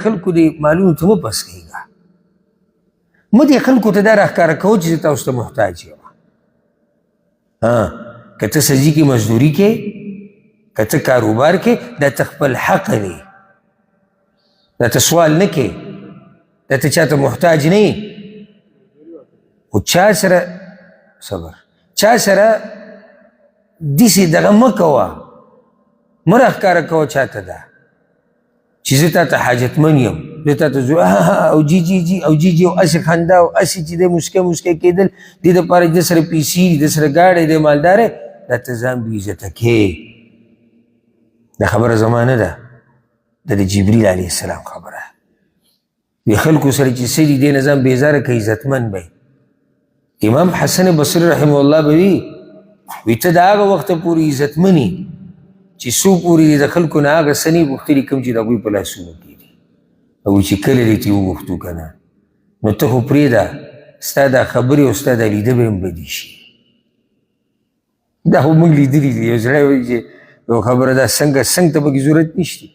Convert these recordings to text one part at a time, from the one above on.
خلکو دې مالونو ته مه پس کېږه، مه دې خلکو ته دا راښکاره کوه چې زه تاسو ته محتاج یم. ها، که ته سځي کې مزدوري کې، که ته کاروبار کې، دا ته خپل حق دی، دا ته سوال نه کې، دا ته چا ته محتاج نه یې. خو چا سره صبر، چا سره داسې دغه مه کوه، مه راښکاره کوه چا ته دا چې زه تا ته حاجتمن یم، زه تا ته او جی جی جی او جی جی او هسې خندا او هسې چې دی موسکی موسکی کېدل، دې دپاره چې ده سره پیسې دي، ده سره ګاډی دی، مالدار دی، دا ته ځان بې عزته کې. دا خبره زما نه ده، دا د جبریل علیه السلام خبره. د خلکو سره چې څه دي دې نه ځان بېزاره که عزتمن به. امام حسن بصري رحمه الله به وي، وي ته د هغه وخته پورې عزتمن یې چې څو پورې دې د خلکو نه هغه څه نه غوښتلي کوم چې د هغوی په لاسونو کې دي، او چې کله دې ترې وغوښتو که نه، نو ته خو پرېږده، ستا دا خبرې او ستا دا لیده به هم بدې شي. دا خو موږ لیدلي دي. یو سړی وایي چې یو خبره ده، څنګه څنګه ته پکې ضرورت نشته.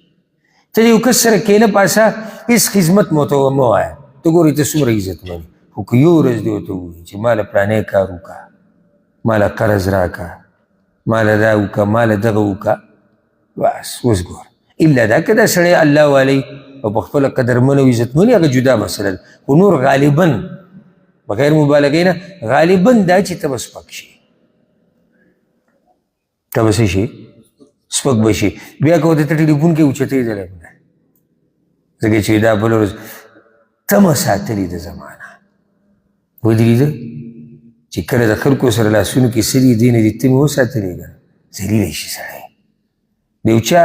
ته یو کس سره کښېنه پاسه، هېڅ خدمت مو ته مه وایه، ته ګورې ته څومره عزتمن یې. خو که یو ورځ دې ورته ووایي چې ما له پلانی کار وکړه، ما له قرض راکړه، ما له دا وکړه، ما له دغه وکړه، بس اوس ګوره. الا دا که دا سړی الله والی او په خپله قدرمن او عزتمن یې، هغه جدا مسله ده. خو نور غالبا بغیر مبالغې نه، غالبا دا چې ته به سپک شې، ته به څه شې، سپک به شې. بیا که ورته ته ټلیفون کوې اوچتېدلی هم نه، ځکه چې دا بله ورځ تمه ساتلې ده زمانه. ودرېده چې کله د خلکو سره لاسونو کې څه دي، دې نه دې تمې وساتلې که نه، ذلیله شي سړی. د یو چا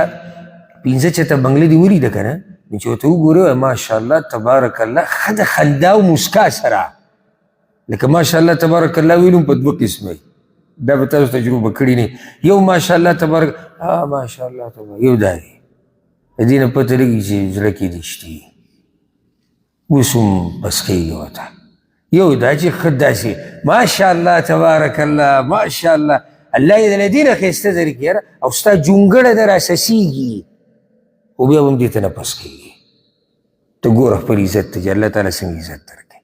پنځه چته بنګله دې ولیده که نه، نو چې ورته وګورې وایي ماشاءالله تبارک الله، ښه د خندا او موسکا سره، لکه ماشاءالله تبارک الله ویلو په دوه قسمه وي، دا به تاسو تجربه کړي نه. یو ماشاءالله تبارک، ماشاءالله تبارک، یو دا دی، د دې نه پته لګي چې زړه کې دې شتي، اوس هم پسخېږي ورته. یو دا چې ښه داسې ماشاءالله تبارک الله ماشاءالله، الله یې د دې نه ښایسته درکړي یاره، او ستا جونګړه ده راسسېږي، خو بیا هم دې ته نه پسخېږي. ته ګوره خپل عزت ته چې الله تعالی څنګه عزت درکړي.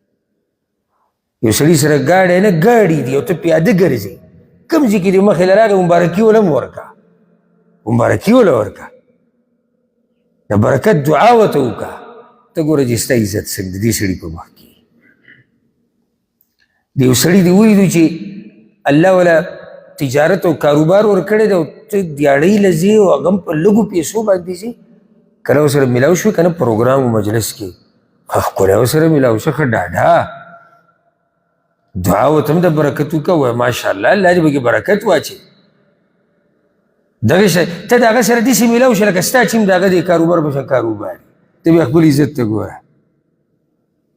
یو سړي سره ګاډی نه ګاډي دی او ته پیاده ګرځې، کوم ځای کې دې مخې له راغی مبارکي وله هم ورکړه، مبارکي وله ورکړه، د برکت دعا ورته وکړه. ته ګوره چې ستا عزت څنګه د دې سړي په مخ کې. د یو سړي دې ولیدو چې الله وله تجارت او کاروبار ورکړی دی، او ته دیاړۍ له ځې او هغه هم په لږو پیسو باندې ځې، کله ورسره میلاو شوې که نه پروګرام او مجلس کې ښه ښکلی ورسره میلاو شه، ښه ډاډه دعا ورته هم د برکت وکړه، وایه ماشاءالله الله دې پکې برکت واچوي. دغه شی ته د هغه سره داسې میلاو شه لکه ستا چې هم د هغه د کاروبار په شان کاروبار، ته بیا خپل عزت ته ګوره.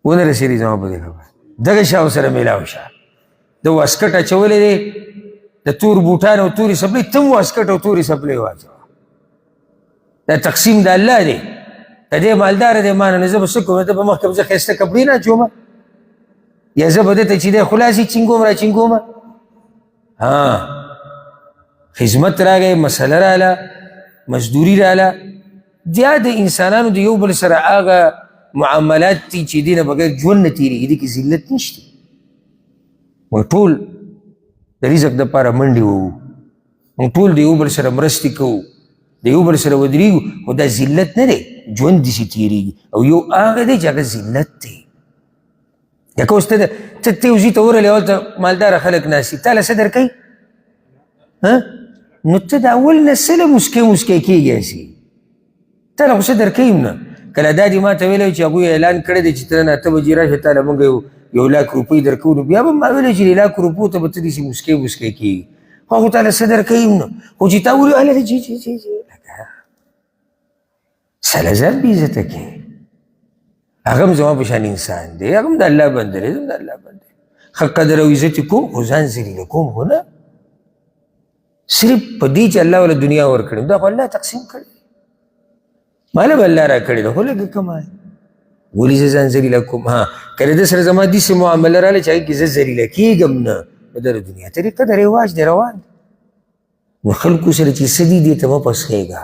ونه رسېدې زما په دې خبره. دغه شی ورسره میلاو شه. د واسکټ اچولی دی، د تور بوټان او تورې څپلۍ، ته هم واسکټ او تورې څپلۍ واچوه. دا تقسیم د الله دی. که دی مالدار دی ما نه، زه به څه کوم؟ ته په مخ کې به زه ښایسته کپړې نه اچوم، یا زه به ده ته چې دی خلاصې چینګوم را چینګوم. ها، خدمت راغی، مسله راله، مزدوري راله. بیا د انسانانو د یو بل سره هغه معاملات دي چې دې نه بغیر ژوند نه تېرېږي، دې کې ذلت نشته. موږ ټول د رزق دپاره منډې وهو، موږ ټول د یو بل سره مرستې کوو، د یو بل سره ودرېږو، خو دا ذلت نه دی، ژوند داسې تېرېږي. او یو هغه دی چې هغه ذلت دی. لکه اوس ته ته یو ځای ته ورغلې، هلته مالداره خلک ناست دي، تا له څه درکوي؟ نو ته د اول نه څه له موسکی موسکی کېږي هسې، تا له خو څه درکوي هم نه. کله دا دې ما ته ویلی چې هغوی اعلان کړی دی چې ته نن 8 بجې راشه، تا له موږ یو لاک روپۍ درکوو، نو بیا به ما ویلی چې لاک روپو ته به ته داسې موسکی موسکی کېږي، خو هغه تا له څه درکوي هم نه. خو چې تا ولي هله جي جي جي جي سله ځان بې عزته کوي. هغه هم زما په شان انسان دی، هغه هم د الله بنده دی، زه هم د الله بنده یم. ښه قدر او عزت یې کوم، خو ځان ذلیله کوم خو نه، صرف په دې چې الله وله دنیا ورکړې، دا خو الله تقسیم کړی، ماله به الله راکړې ده، خو لږه کمه ولې زه ځان ذلیله کوم؟ ها، که له ده سره زما داسې معامله راغله چې هغې کې زه ذلیله کېږم نه، نو دا د دنیا طریقه ده، رواج دی، روان دی. نو خلکو سره چې څه دي دې ته مه پسخېږه،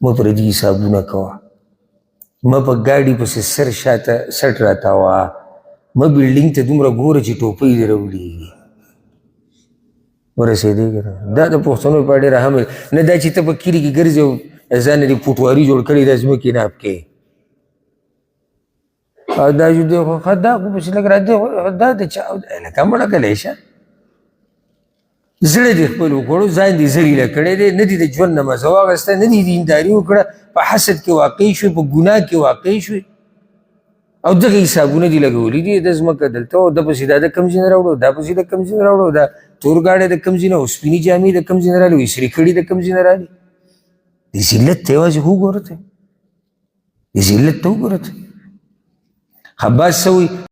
مه پردي حسابونه کوه. مه په ګاډي پسې سر شاته سټ راتاوه، مه بلډینګ ته دومره ګوره چې ټوپۍ دې راولېږي. ورسېدې که نه؟ دا د پښتنو لپاره ډېره اهمه نه دا چې ته په کلي کې ګرځې او ځان دې پوټواري جوړ کړی دا ځمکې ناپ کې او دا چې دی خو ښه دا خو پسې لږ را دی خو دا د چا لکه مړه کلی شه. زړه دې خپل وکړو، ځان دې ذلیله کړی دی، نه دې د ژوند نه مزه واخیسته، نه دې دینداري وکړه، په حسد کې واقع شوې، په ګناه کې واقع شوې، او دغه حسابونه دې لګولي دي. د ځمکه دلته او د پسې دا د کوم ځای نه راوړو، دا پسې د کوم ځای نه راوړو، دا تور ګاډی د کوم ځای نه، او سپینې جامې د کوم ځای نه رالې، سرې کړي د کوم ځای نه رالې. د ذلت ته یوازې خو وګوره ته، د ذلت ته وګوره ته. خباز څه وایي؟